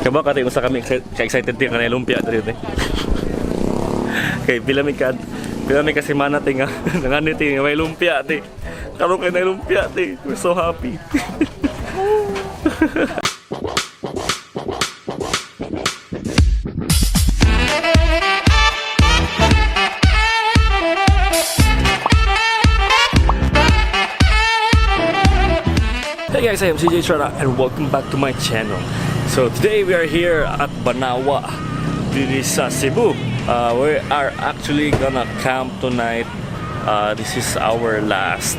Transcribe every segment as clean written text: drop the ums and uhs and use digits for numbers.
Kaba ka unsa kami ka excited din kanay lumpia diri te. Kay pila mi ka semana te nga nangani te nga may lumpia te. Karon kay nay lumpia te. We're so happy. Hey guys, I am CJ Estrada and welcome back to my channel. So today we are here at Banawa, diri sa Cebu. We are actually gonna camp tonight. This is our last.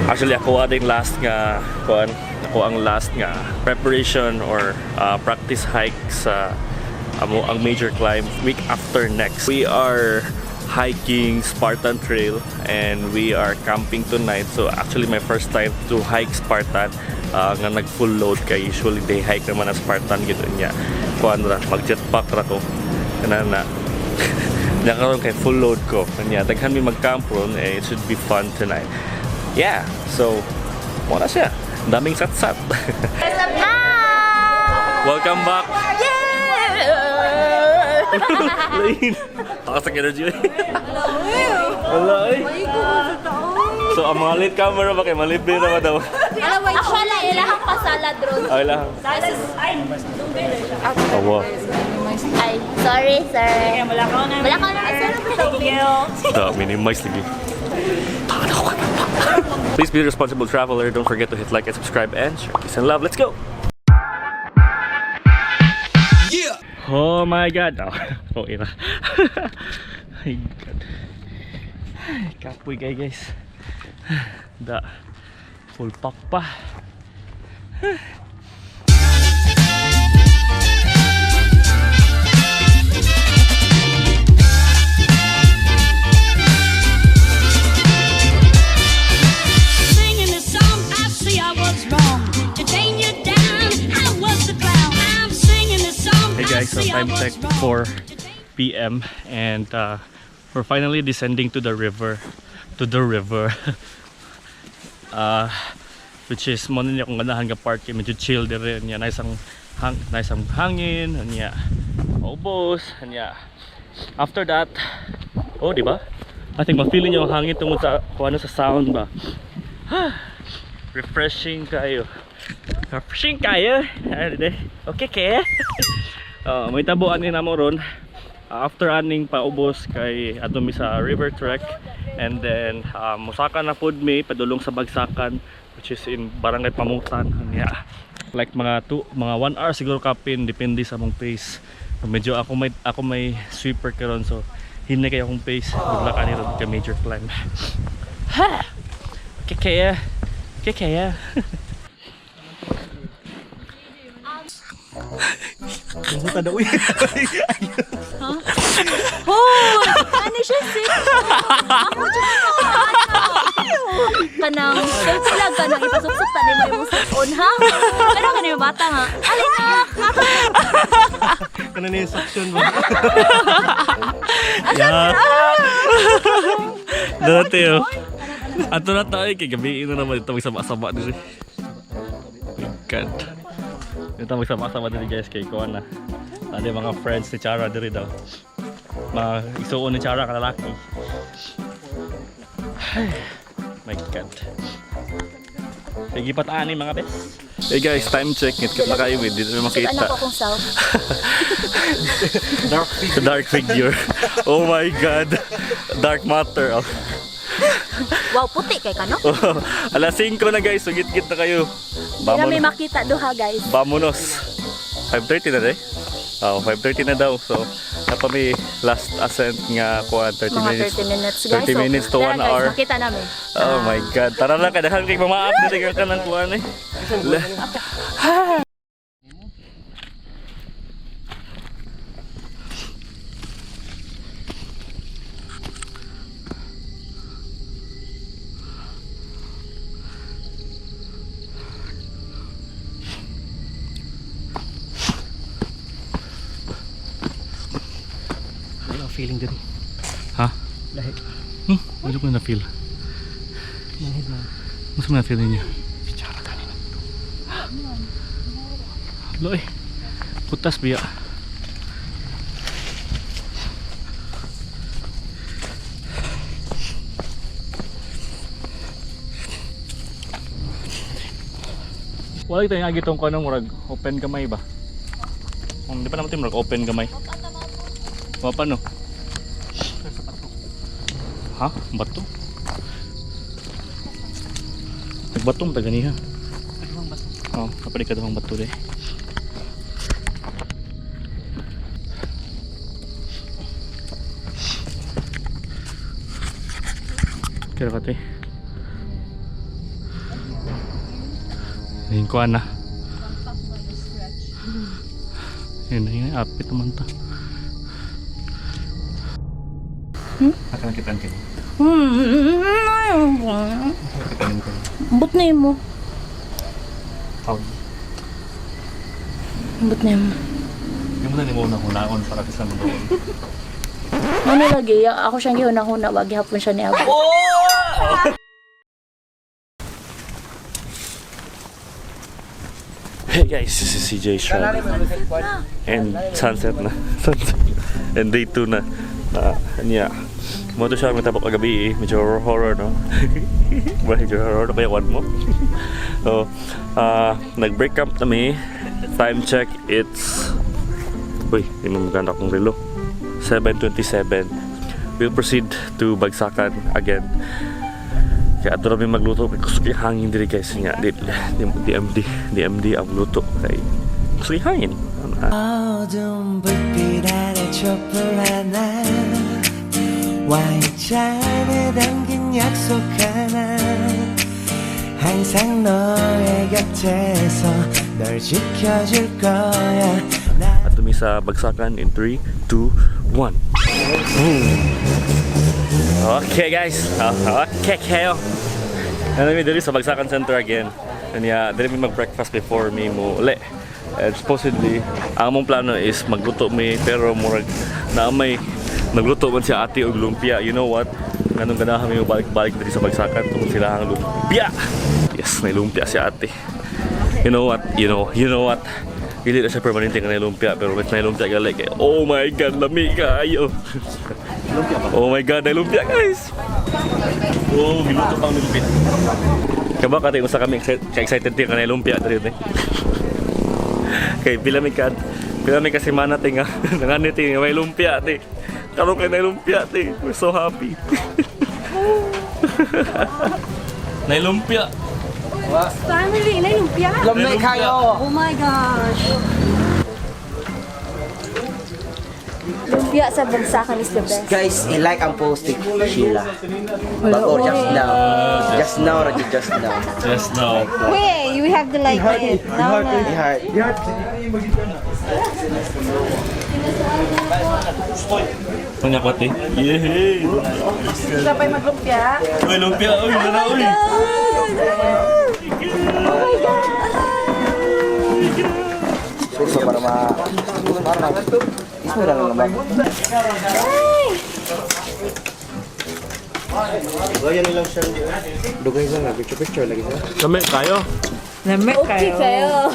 Actually, ako ating last nga kuan, ako ang last nga preparation or practice hike sa amo ang major climb week after next. We are hiking Spartan Trail and we are camping tonight. So actually my first time to hike Spartan nga nag full load kay usually they hike naman ang Spartan gito niya. Kuan ra mag jetpack ra ko. Kana na. Nya karon kay full load ko. Kanya daghan mi mag-camp ron eh, it should be fun tonight. Yeah, so wala siya. Daming satsat. Welcome back. Lain. Takas ang energy. Wala eh. So ang mga late camera ba kay malibre na ba daw? Actually, ilahang pasalad ron. Ay lang. Awa. Ay, sorry, sir. Wala ka na. Wala ka na, sir. Da, minimize lagi. Please be a responsible traveler. Don't forget to hit like and subscribe and share. Peace and love. Let's go! Oh my God! Oh, oh ina. My God. Ay, kapoy kayo guys. Da. Full pack pa. Singing this song, I see I was wrong. To chain you down, I was the clown. I'm singing this song. Hey guys, so I see I time was check wrong. 4 p.m. and we're finally descending to the river. To the river. Which is mo niya kung ganahan nga part kay medyo chill dire niya, nice ang hangin niya, ubos niya. After that, oh, di ba? I think ma-feel niyo ang hangin tungod sa kung ano sa sound ba. Refreshing kayo, refreshing kayo. Okay kaya. Oh, may tabo ani namo ron. After aning paubos kay adto mi sa river trek and then musaka na pud mi padulong sa Bagsakan, which is in Barangay Pamutan niya. Like mga two, mga 1 hour siguro kapin, depende sa mong pace. Medyo ako may sweeper karon, so hinay kay akong pace. Good luck ani ron kay major climb. Ha. Okay kaya. Okay kaya. Oh, ano siya, sis? Ako, dyan ako. Kanang, selfie lang, kanang ipasuksok ta ni mo on ha? Pero kanang yung bata nga. Alin na! Ano na yung suction mo? Yeah. Dati oh. Ato na tayo kay gabi na naman ito magsama-sama diri. My God. Ito magsama-sama diri guys kay kuan na. Ano yung mga friends ni Chara diri daw. Mga isuon ni Chara kalalaki. Ay, my God. Sige pataan ni mga bes. Hey guys, time check. Ngit na kayo, hindi na makita. Anak ko kong self. Dark figure. Oh my God. Dark matter. Oh. Wow, puti kay ka, no? Alas 5 na guys, sugit-git na kayo. Hindi na may Vamonos. makita duha, guys. Vamonos. 5:30 na eh. Oh, 5:30 na daw. So, napa may last ascent nga kuan 30 Mga minutes. 30 minutes, guys. 30 minutes to tara, 1 guys, hour. Makita namin. Oh my God. Tara na, kadahan kay mamaap na tingnan ka ng kuan eh. Ano ang feeling dito? Ha? Lahi. Ano ko na feel? Manhid na. Mas mo na feel ninyo? Si Chara kanina. Loy. Putas biya. Wala tayo nga gitong kanong murag open gamay ba? Di pa naman tayo murag open gamay. Wa pa no? Ha? Bato? Nagbato mo taganiha. Kaduhang bato. Oh, kapag kaduhang bato de. Kira ka te. Ayun ko na. Yun, yun, apit naman ta. Hmm? Aka nakitaan kayo. Ambot na yun mo. Tawag. Ambot na yun mo. Yung muna ni mo na hunaon para sa mo doon. Ano lagi, ako siyang gihuna-huna, wag gihapon siya ni Abo. Hey guys, this is CJ Shrub. And sunset na. Sunset. And day 2 na. Na, niya. Mo to siya matabok kagabi eh. Medyo horror, horror no? Medyo horror na kaya one mo. So, nag-break camp kami. Time check, it's... Uy, di mo maganda akong relo. 7:27. We'll proceed to Bagsakan again. Kaya ato rami magluto kay kusog yung hangin diri guys nga di, di, DMD DMD ang luto kay kusog yung hangin. 어두운 불빛 아래 촛불 하나 와인잔에 담긴 약속 하나 항상 너의 곁에서 널 지켜줄 거야 나 Ato mi sa Bagsakan in 3, 2, 1. Okay guys. Okay kayo. Ano mi diri sa Bagsakan Center again. And yeah, diri mi mag-breakfast before mi mo uli. And supposedly, ang among plano is magluto mi pero murag na may nagluto man si ate og lumpia. You know what? Nganong ganahan mi balik-balik diri sa Bagsakan tungod sila ang lumpia. Yes, may lumpia si ate. You know what? You know what? Dili na siya permanente nga lumpia pero mas may lumpia gali kay oh my God, lami kaayo. Oh my God, may lumpia guys. Oh, giluto pang lumpia. Kaba ka tayo sa kami excited tayo nga lumpia diri eh. Kay pila mi ka semana te nga nangani te may lumpia te. Karon kay nay lumpia te. We're so happy. Nay lumpia. Family, na lumpia. Lamay kayo. Oh my gosh. Lumpia sa Bagsakan is the best. Guys, i-like ang post ni Sheila. Bago, just now. Just now, Raji, just now. Just now. Wait, you have to like it. Now na. I-heart. Ano ko te? Yehey! Sabay maglumpia. Uy, lumpia! Uy, wala uy! So, para ma... Para ma... Ismo na lang naman. Dugay sa nga, picture-picture lagi sa. Kami, kayo? Okay kayo.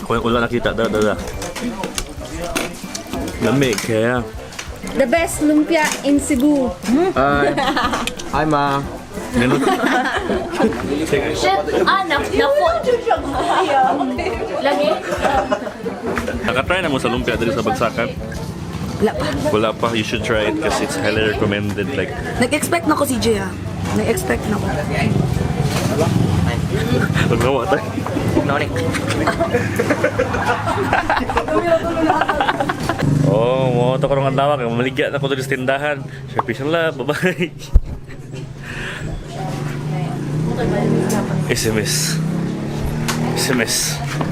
Kung wala nakita, da, da, da. Lami, kaya. The best lumpia in Cebu. Hi. Hi, ma. Ganun. Shit, anak, nako. Lagi? Nakatry na mo sa lumpia dito sa Bagsakan? Wala pa. Wala pa. You should try it kasi it's highly recommended. Like, Nag-expect na ko si Jay ah. Nag-expect na ko. magnawa tayo. Nonik. Oh, mo to karong adlaw kay maligya na ko diri sa tindahan. Sure, peace and love. Bye-bye. SMS. SMS.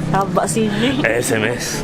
Taba si Jay. SMS.